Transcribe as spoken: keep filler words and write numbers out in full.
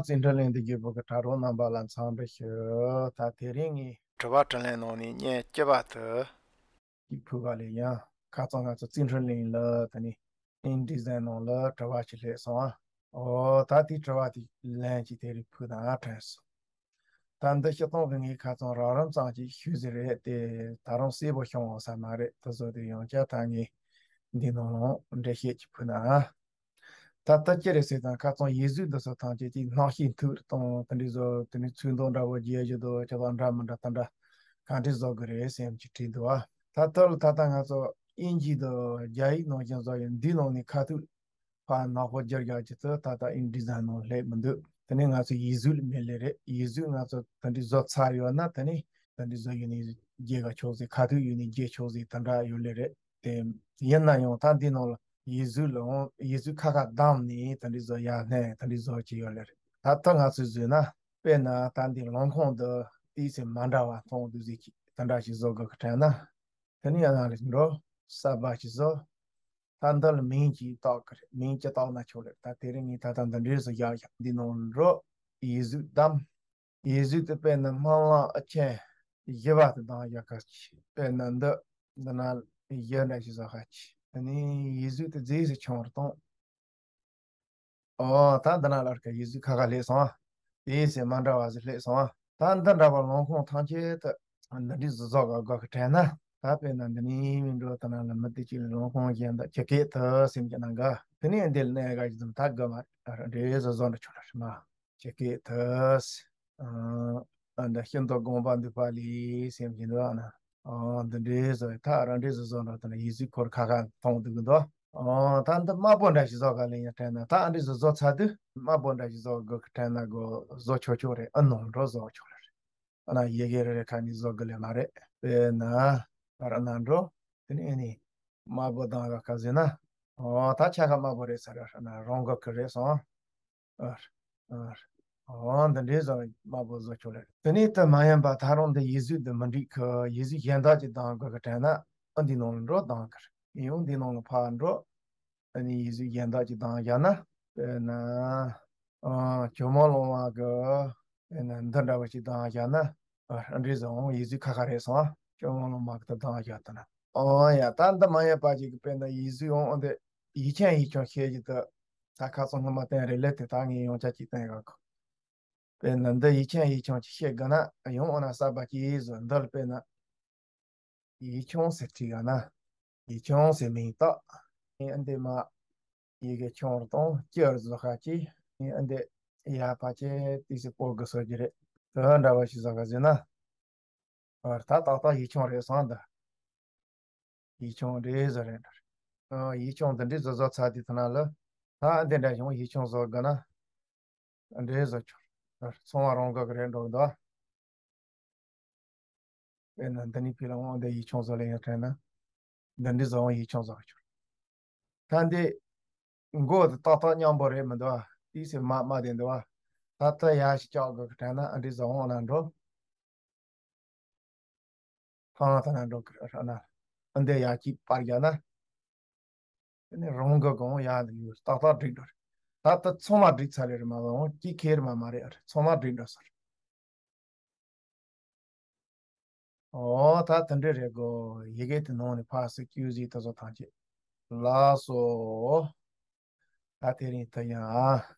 རྩིས་འཕྲུལ་གླིང་འདི་བརྒྱུད་པ་གི་དྲ་གྲོགས་རྣམ་པ་ལ་འཚམས་འདྲི་ཞུ། ད་དེ་རིང་ངས་དྲི་བ་དྲིས་ལན་ནང་ནས་བརྙན་བཅུ་པ་དེ་ཞིག་ཕུལ་བ་ལས་ཡང་ཁ་རྩང་ང་ཚོ་རྩིས་འཕྲུལ་གླིང་ལ་དེ་ནས་ཨིན་ཌི་ཛའིན་ནང་ལ་དྲི་བ་ཞིག་སླེབས་སོང་ཨ། ཨོ་ད་དེའི་དྲི་བ་དེ་ལན་ཅིག་དེ་རིང་ཕུལ་དང་ཨ་དྲན་སོང་། ད་འདི་སྤྱིར་བཏང་གི་ངས་ཁ་རྩང་རགས་རིམ་ཙམ་ཅིག་ཞུས་ཟིན་རེད་དེ། ད་རུང་གསལ་པོ་བྱུང་བ་ས་མ་རེད། དེ་ཚོ་དེ་ཡང་བསྐྱར་ད་ངས་འདི་ནང་ལ་འགྲེལ་བཤད་ཅིག་ཕུལ་ན། ད་ལྟ་ཅི་རེད་ཟེར་དང་ཁ་རྩང་ཡིག་གཟུགས་འདི་ཚོ་ཐམས་ཅད་ཀྱི་སྣང་ཤས་མཐུག་རུ་གཏོང་དེ་འདྲའི་བཟོ། དེ་ནས་ཚིག་མདོག་འདྲ་བོ་རྒྱས་རྒྱུ་དང་ཁྱད་པར་འདྲ་མི་འདྲ་དེ་འདྲ་ག་འདྲས་བཟོ་དགོས་རེད་སེམས་ཀྱི་དྲིས་འདུག་བ། ད་ལྟ་ལ་ད་ལྟ་ང་ཚོ་དབྱིན་ཇི་དང་རྒྱ་ཡིག་ནང་བཞིན་བཟོ་ཡོད། འདིའི་ནང་ནས་ཁ་ཐུག་ཕར་ནག་པོ་བསྒྱུར་རྒྱག་རྒྱུ་དེ་ད་ལྟ་ཨིན་ཌི་ཛའིན་ནང་སླེབས་མི་འདུག་དེ་ནས་ང་ཚོ་ཡིག་གཟུགས་ལ་མེད་ལེ་རེད། ཡིག་གཟུགས་ང་ཚོ་དེ་འདྲའི་བཟོ་ཚར་ཡོད་ན་དེ་ནས་དེ་འདྲའི་བཟོ་ཡོད་ནས་རྒྱས་ག་ཆོག་ཟེར། ཁ་ཐུག་ཡོད་ནས་རྒྱས་ཆོག་ཟེར་དེ་འདྲ་ཡོད་ལེ་རེད། དེ་ཡིན་ན་ཡང་ད་འདི་ནང་ལ་ཡིག་གཟུགས་ལ་འོང་ཡིག་གཟུགས་ཁ་ཁ་བདམས་ནས་དེ་འདྲའི་བཟོ་ཡ་ནས་དེ་འདྲའི་བཟོ་བྱས་ཡོད་ལེ་རེད། ད་ལྟ་ང་ཚོས་བཟོས་ན་དཔེར་ན་ད་འདི་ལུང་ཁུངས་འདི་ཏིས་སེ་མ་འདྲ་བ་མཐོང་འདུག་ཟེར་གྱི་དེ་འདྲ་ཞིག་བཟོ་དགོས་ཀྱི་དྲན་ན། དེ་ནས་ཡང་ནང་ལ་འགྲོ། གསར་པ་ཞིག་བཟོ། ད་འདི་ལ་མིང་ཅིག་བཏགས་ཀྱི་རེད། མིང་ཅིག་བཏགས་ན་ཆོག་རེད། ད་དེ་རིང་ངས་ད་ལྟ་འདི་འདྲས་སུ་བཞག་བཞག་འདི་ནང་འགྲོ། ཡིག་གཟུགས་བདམས། ཡིག་གཟུགས་དེ་དཔེར་ན་སྨོན་ལམ་ཨ་ཆེན་བཞི་པ་དེ་བདམས་བཞག་ག་ཅི། དཔེར་ན་འདི་འདི་ན་བཞི་འདྲ་ཞིག་བཟོ་ག་ཅི། དེ་ནས་ཡིག་གཟུགས་དེ་རྫས་སུ་ཆུང་རུ་གཏོང་། ཨོ་ད་འདི་ན་ལར་ཀ་ཡིག་གཟུགས་ཁ་ཁ་སླེབས་སོང་། ཏིས་སེ་མ་འདྲ་བ་ཞིག་སླེབས་སོང་། ད་འདི་འདྲ་བ་ལུང་ཁུངས་ཐམས་ཅད་དུ་འདི་འདྲའི་བཟོ་བཟོ་ག་དགོས་ཀྱི་དྲན་ན། ད་དཔེར་ན་འདི་ནས་མི་འགྲོ་དེ་ན་ལ་མི་དེ་གཅིག་ལ་ལུང་ཁུངས་གཞན་དག་ཇི་སྐད་དུ་སེམས་ཀྱི་ནང་ག་དེ་ནས་འདི་ལ་གནས་ག་ཞིག་དང་ད་དགོས་མ་རེད། འདྲའི་བཟོ་བཟོ་འདྲ་ཆུང་ར་ཞིག་མ། ཇི་སྐད་དུ། ཨ་འདི་ཤིན་ཏུ་དགོངས་པ་འདུས་པ་ལས་སེམས་ཀྱི་འདུག་ཨ་ན། ཨོ་འདི་འདྲའི་བཟོ་ཡི་ད་རང་འདྲའི་བཟོ་བཟོ་འདྲ་དེ་ན་ཡིག་གཟུགས་ཁོར་ཁ་ཁ་མཐོང་འདུག་གི་འདུག་ཨོ་ད་འདི་དམར་པོ་འདྲ་ཞིག་བཟོ་ག་ལེན་ཡ་དྲན་ན། ད་ཨ་འདྲའི་བཟོ་བཟོ་ཚར་དུས་དམར་པོ་འདྲ་ཞིག་བཟོ་དགོས་ཀྱི་དྲན་ན་གོ་བཟོ་ཆོག་ཆོག་རེད། ཨ་ནོར་འགྲོ་བཟོ་ཆོག་རེད། ཨ་ན་ཡི་གེ་རེ་རེ་ཁ་ནས་བཟོ་དགོས་ལེ་མ་རེད། དཔེར་ན་ཨ་ན་འགྲོ། དེ་ནས་ཨ་ནི་དམར་པོ་དང་ག་ཁ་ཟེར་ན། ཨོ་ད་ཆ་ཁ་དམར་པོ་རེད་ཟེར་ར་ན་རང་ག་ཁ་རེད་སོང་། ཨ་ཨ་ཨོ་འདི་འདྲའི་བཟོ་དམར་པོ་བཟོ་ཆོག་ལེ། དེ་ནས་དེ་མ་ཡིན་པ་ད་རུང་འདི་ཡིག་གཟུགས་འདི་མི་འགྲིག་གི། ཡིག་གཟུགས་གཞན་དག་ཅིག་བདམས་དགོས་ཀྱི་དྲན་ན་ཨ་འདི་ནང་ལ་འགྲོ་བདམས་ཀྱི་རེད། ཡང་འདི་ནང་ལ་ཕར་འགྲོ། ཨ་ནི་ཡིག་གཟུགས་གཞན་དག་ཅིག་བདམས་བཞག་ན། དཔེར་ན། ཨ་ཇོ་མོ་གླང་མ་གི་དཔེར་ན་འདི་འདྲ་བ་ཅིག་བདམས་བཞག་ན། ཨ་འདྲའི་བཟོ་འོང་། ཡིག་གཟུགས་ཁ་ཁ་རེད་སོང་། ཨ་ཇོ་མོ་གླང་མ་གི་དེ་བདམས་བཞག་ད་ན། ཨོ་ཡ་ད་འདི་མ་ཡིན་པ་ཅིག་གི་དཔེར་ན་ཡིག་གཟུགས་འོང་འདི་ཡིག་ཆེན་ཡིག་ཆུང་ཤེས་ཀྱི་དུ། ད་ཁ་སང་སྔོན་མ་བསྟན་རེད་ལེ། དེ་ད་ངས་ཡང་བསྐྱར་ཅིག་བསྟན་ཡོད་གི། དཔེར་ན་འདི་ཡིག་ཆེན་ཡིག་ཆུང་ཅིག་ཤེས་དགོས་ན་ཡང་འོ་ན་གསར་པ་ཅིག་བཟོ། འདི་ལ་དཔེར་ན་ཡིག་ཆུང་ཟེར་བྲིས་ཡོད་ན། ཡིག་ཆུང་ཟེར་མིང་བཏགས། ཨ་འདི་མ་ཡི་གེ་ཆུང་རུ་གཏོང་། སྐྱུར་བཟོ་ཁ་ཅིག་ཨ་འདི་ཡ་ཕ་ཆེ་ཏིས་སེ་སྤོ་གི་བཟོ་རྒྱུ་རེད། དེ་འདྲ་བ་ཞིག་བཟོ་ག་ཟེར་ན། ཨ་ད་ཏག་ཏག་ཡིག་ཆུང་རེད་སོང་འདི། ཡིག་ཆུང་འདྲའི་བཟོ་རེད་འདྲ། ཨ་ཡིག་ཆུང་འདི་འདྲའི་བཟོ་བཟོ་ཚར་དུས་ད་ན་ལ། ད་འདི་འདྲ་བྱུང་ཡིག་ཆུང་བཟོ་དགོས་ན། འདྲའི་བཟོ་ཆོག་ཚོང་བ་རང་དགོས་ཀྱི་རེད་འགྲོ་གི་འདུག་དཔེར་ན་འདི་ནི་ཕི་ལ་འོང་འདི་ཡིག་ཆུང་བཟོ་ལེ་ཡང་དྲན་ན། འདི་འདྲའི་བཟོ་འོང་ཡིག་ཆུང་བཟོ་གི་ཆོག་ད་འདི་མགོ་དེ་ཏག་ཏག་མཉམ་པོ་རེད་མི་འདུག་ཨ། ཏིས་སེ་མ་མ་དེ་འདུག་ཨ། ད་ལྟ་ཡར་ཞིག་བཀྱག་དགོས་ཀྱི་དྲན་ན་ཨ་འདྲའི་བཟོ་འོང་ན་འགྲོ། ཐང་ཐང་ན་འགྲོ་གི་ར་ན། ཨ་འདི་ཡར་གཅིག་པར་རྒྱག་ན། དེ་ནས་རང་གི་གང་ཡར་འདི་ཡོད་ཏག་ཏག་འགྲིག་འགྲོ་རེད། ད་ལྟ་ཚང་མ་འགྲིག་ཚར་རེད་རེད་མ་གཏོགས་གཅིག་ཁེར་མ་མ་རེད་ཨ་རེད། ཚང་མ་འགྲིག་འགྲོ་སོང་རེད། ཨོ་ད་དེ་འདྲ་རེད་གོ། ཡི་གེ་དེ་ནང་ནས་ཕར་ཚུར་བསྐྱོད་ཟིག་དེ་ཚོ་ཐམས་ཅད་ལགས་སོ། ད་དེ་རིང་དེ་ཡང་ཨ་